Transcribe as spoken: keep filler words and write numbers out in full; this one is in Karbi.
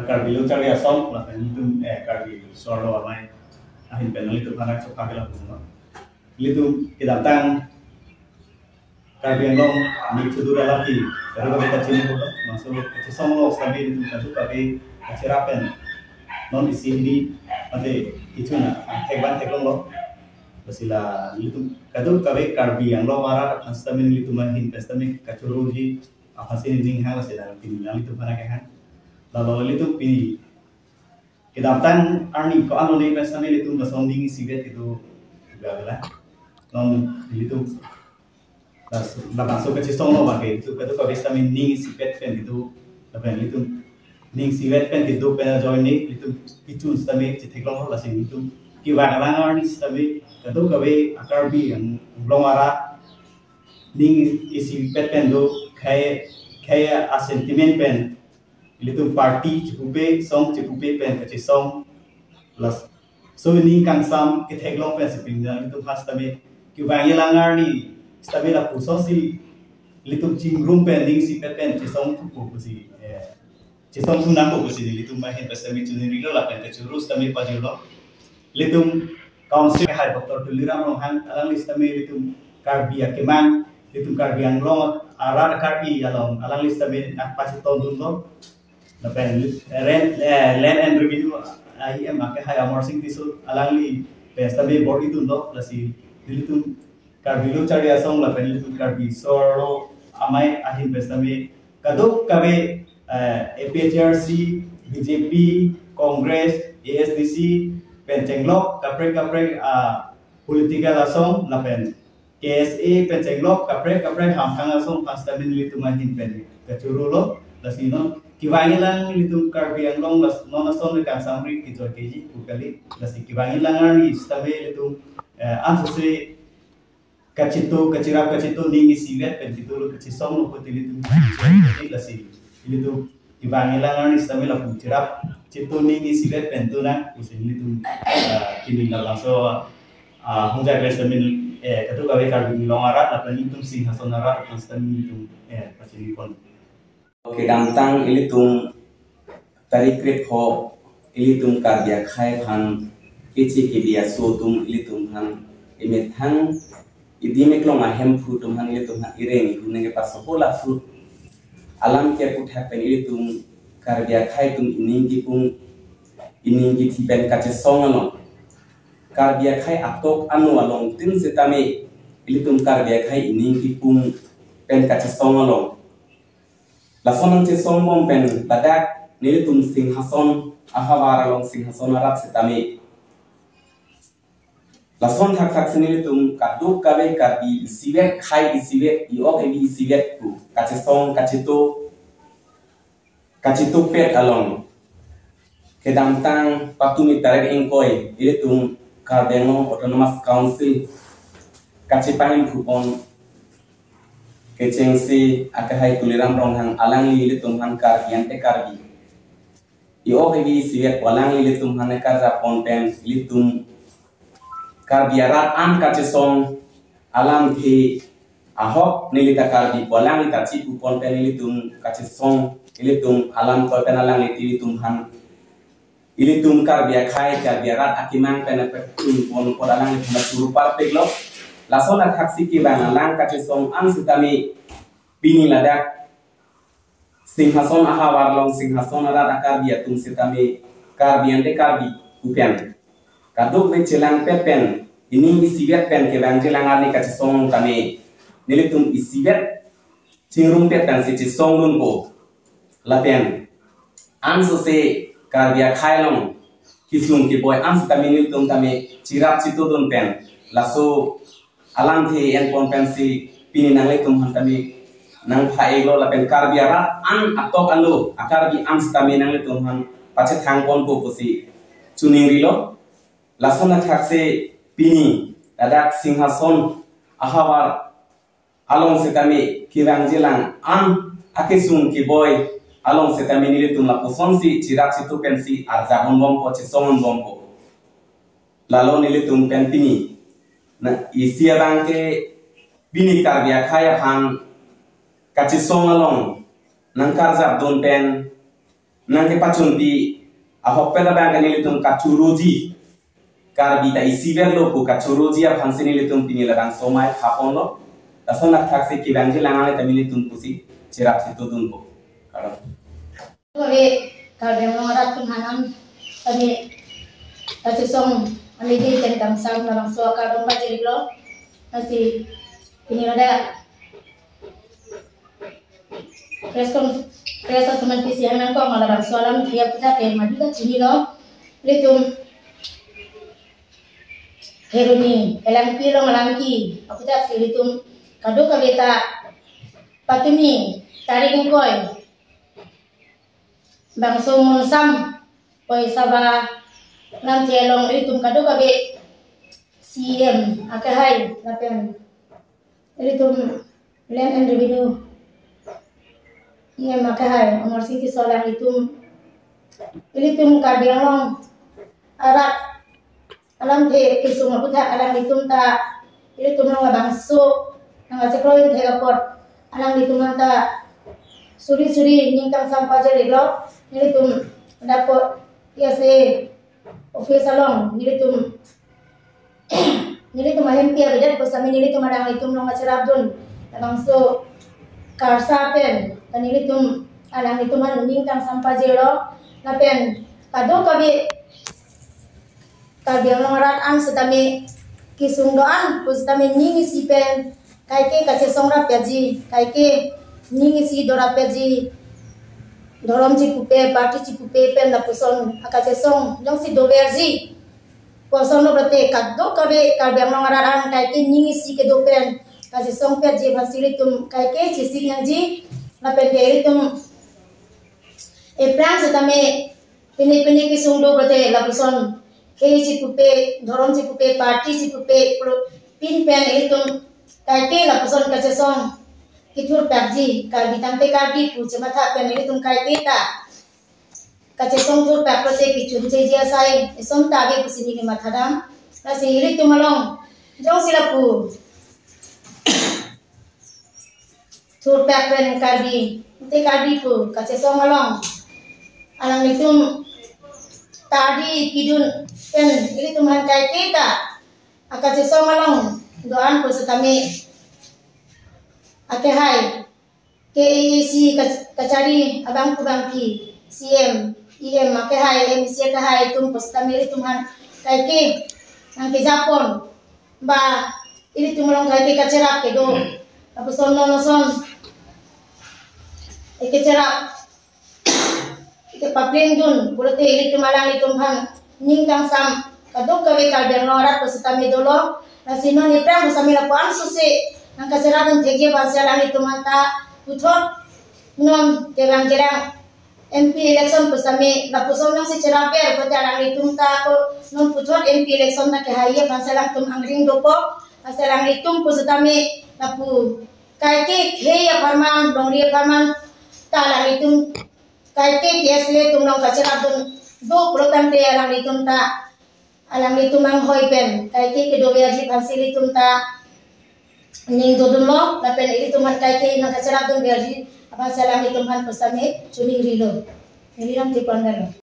Karbi Lo Charli Asong, lapen ilitum, eh, Karbi Sarlo Amei ahin pen nanglitum aphan nangchokha ke lapu no. Ilitum kedamtang Karbi Anglong nik chudu dalam ki, kadokave kachini pulo, maksud kachesong lo sitame ilitum kadokave kachirap pen non isi hini ante ichuna thekban theklonglo. Lasi la ilitum kadokave Karbi Anglong arat aphan sitame ilitum ahin pen sitame kachuruji aphan si ning hang, lasi la pini nanglitum aphan nangkehang. Lalo ilitum pini kedamtang arni ko-an lo ne pen sitame ilitum lason ning isivet kedo juga bela. Non ilitum las-, labangso kachesong lo abang ke ilitum kadokave sitame ning isivet pen kedo, lapen ilitum ning isivet pen kedo pen ajoine ilitum kechun sitame chetheklonglo, lasi ilitum kevang alang arni sitame kadokave a-Karbi Anglong arat ning isivet pen do khei, khei a-sentiment pen ilitum party chepupe, song chepupe pen kachesong, laso aning kangsam ketheklong pen si pini nanglitum aphan sitame kevangji alang arni sitame lapuson si ilitum chingrum pen ning isivet pen chesong thupo pusi, eh, chesong thu nangpo pusi ilitum ahin pen sitame chiningrilo lapen kachuru sitame pajirlo. Ilitum Council hai Doctor Tuliram Ronghang alangli sitame ilitum Karbi akemang, ilitum Karbi Anglong arat Karbi along alangli sitame nangpachetongdunlo. Lapen land, eh, Land and Revenue, ah, E M akehai Amarsing Tisso alangli pen sitame bor-idunlo, lasi ilitum Karbi Lo Charli Asong lapen ilitum Karbi Sarlo Amei ahin pen sitame kadokave, eh, A P H L C, B J P, Congress, A S D C pen chenglok kaprek kaprek, ah, political asong lapen K S A pen chenglok kaprek kaprek hamphang asong aphan sitame ilitum ahin pen kachurulo, lasi non kevangji alang ilitum Karbi Anglong las-, non ason le kangsam ri kejoi keji pu kali, lasi kevangji alang arni sitame ilitum, eh, ansose kachito, kachirap kachito ning isivet pen kedo lo kachesong lo puti ilitum, lasi ilitum kevangji alang arni sitame lapu chirap chito ning isivet pen do nang pusi ilitum, eh, pini labangso, ah, hongjak pen sitame, eh, kadokave Karbi Anglong arat lapen ilitum Singhason arat aphan sitame ilitum, eh, pachini pon. Kedamtang ilitum tarik krepho ilitum Karbi akhei aphan keche kebi aso atum ilitum aphan emethang idim eklong ahemphu atum aphan ilitum aphan ireng ihu nangkepasopo laso alam ke aputhak pen ilitum Karbi akhei atum ining kipung ining kithi pen kachesong along, Karbi akhei atok ano alongtin sitame ilitum Karbi akhei ining kipung pen kachesong along. Lason nangchesong bom pen ladak nelitum Singhason ahavar along Singhason arat sitame. Lason thakthak si nelitum kadokave Karbi isivet, khei isivet, i-ok evi isivet pu kachesong, kachito, kachitupet along. Kedamtang patumi tarik ingkoi, ilitum Karbi Anglong Autonomous Council kachepahemphu pon kechengsi akehai Tuliram Ronghang alangli ilitum aphan Karbi ante Karbi, i-ok evi isivet pu alangli ilitum aphan ekarjap pon pen ilitum Karbi arat an kachesong alamthe ahok neli ta Karbi pu alangli ta chipu pon pen ilitum kachesong, ilitum alam koi pen alangli ilitum aphan, ilitum Karbi akhei, Karbi arat akemang pen apek tun pon pon alangli aphan churu parpiklo. Lason athak si kevang alang kachesong an sitame pini ladak Singhason ahavar along Singhason arat a-Karbi atum sitame Karbi ante Karbi pu pen kadokave chelangpet pen ining isivet pen kevangji alang arni kachesong tame nelitum isivet chingrumpet pensi chesongdunpo. Lapen ansose Karbi akhei along kesung keboi an sitame nelitum tame chirap chitodun pen laso alamthe en pon pensi pini nanglitum aphan tame nangpha-iklo lapen Karbi arat an atok alo a-Karbi an sitame nanglitum aphan pachethang ponpo pusi choningrilo. Lason athak si pini ladak Singhason ahavar along sitame kevangji alang an akesung keboi along sitame nelitum lapuson si chirap chitu pensi arjap-un bompo, chesong-un bompo. Lalo nelitum pen pini, na isi abang ke pini Karbi akhei aphan kachesong along nangkarjapdun pen nangkepachunpi ahokpet abang ke nelitum kachoroji, Karbi ta isiverlo pu kachoroji aphansi nelitum pini labangso amei thaponlo. Lason athaksi kevangji lang-an ta nelitum pusi cherapsi todunpo. Kardom. Kave Karbi Anglong arat atum aphan an kami kachesong amidi pen kangsam labangso akardom pajirlo. Lasi pini ladak press con-, press atum aphan pisi hang nangkok ma labangso alamthe aputhak ke madu ta chinilo. Ilitum Kheroni Elangpi along alangki aputhak si ilitum kadokave ta patumi tarik ingkoi bangso Monsam Poi Saba lamthe along ilitum kadokave C E M akehai lapen ilitum Land and Revenue E M akehai Amarsing Tisso alanglitum, ilitum Karbi Anglong arat alamthe kesung aputhak alanglitum ta ilitum along labangso nangkachekroin thek apot alanglitum anta suri suri ning kangsam pajirlo. Nelitum dapot E S A office along nelitum nelitum ahempi avedet pusitame nelitum alanglitum along kacherapdun labangso karsa pen ta nelitum alanglitum aphan ning kangsam pajirlo. Lapen kadokave Karbi Anglong arat an sitame kesung do-an pusitame ning isi pen kaike kachesong rapji, kaike ning isi do rapji, dhorom chipupe, party chipupe pen lapuson akachesong jongsi doverji kosonlo pulote kadokave Karbi Anglong arat an kaike ning isi kedo pen kachesong petji aphansi ilitum kaike chesik nangji. Lapen ke ilitum ephrang sitame pine pine kesung do pulote lapuson khei chipupe, dhorom chipupe, party chipupe, pro-, pin pen ilitum kaike lapuson kachesong kethur pakji, Karbi tangte Karbi pu chematha pen ilitum kaike ta kachesong thur pak pulote kechun cheji asai eson ta ave pusi neli matha dam. Lasi ilitum along jongsi lapu thur pak pen Karbi, te Karbi pu kachesong along alanglitum tardi pidun pen ilitum aphan kaike ta akachesong along do-an pusitame akehai K A A C kach-, kachari abang pu abangpi C M, E M akehai, M C akehai atum pusitame ilitum aphan kaike nangkejapon ba ilitum along kaike kacherap kedo, lapuson non ason eke cherap eke paplengdun pulote ilitum alanglitum aphan ning kangsam kadokave Karbi Anglong arat pusitame dolo. Lasi non ephrang pusitame lapu-an suse nangkacherapdun thekji aphansi alanglitum anta puthot non kevang kelang M P election pusitame lapuson jongsi cherapver pulote alanglitum ta ko non puthot M P election ta kehaiye aphansi alangtum angring dopo. Lasi alanglitum pusitame lapu kaike khei apharman, longri apharman ta alanglitum kaike K S A atum along kacherapdun do pulotangte alanglitum ta alanglitum anghoi pen kaike kedoverji aphansi ilitum ta ning dodunlo, lapen ilitum aphan kaike nangkacherapdunverji aphansi alanglitum aphan pusitame choningrilo. Neli lam tipon galo.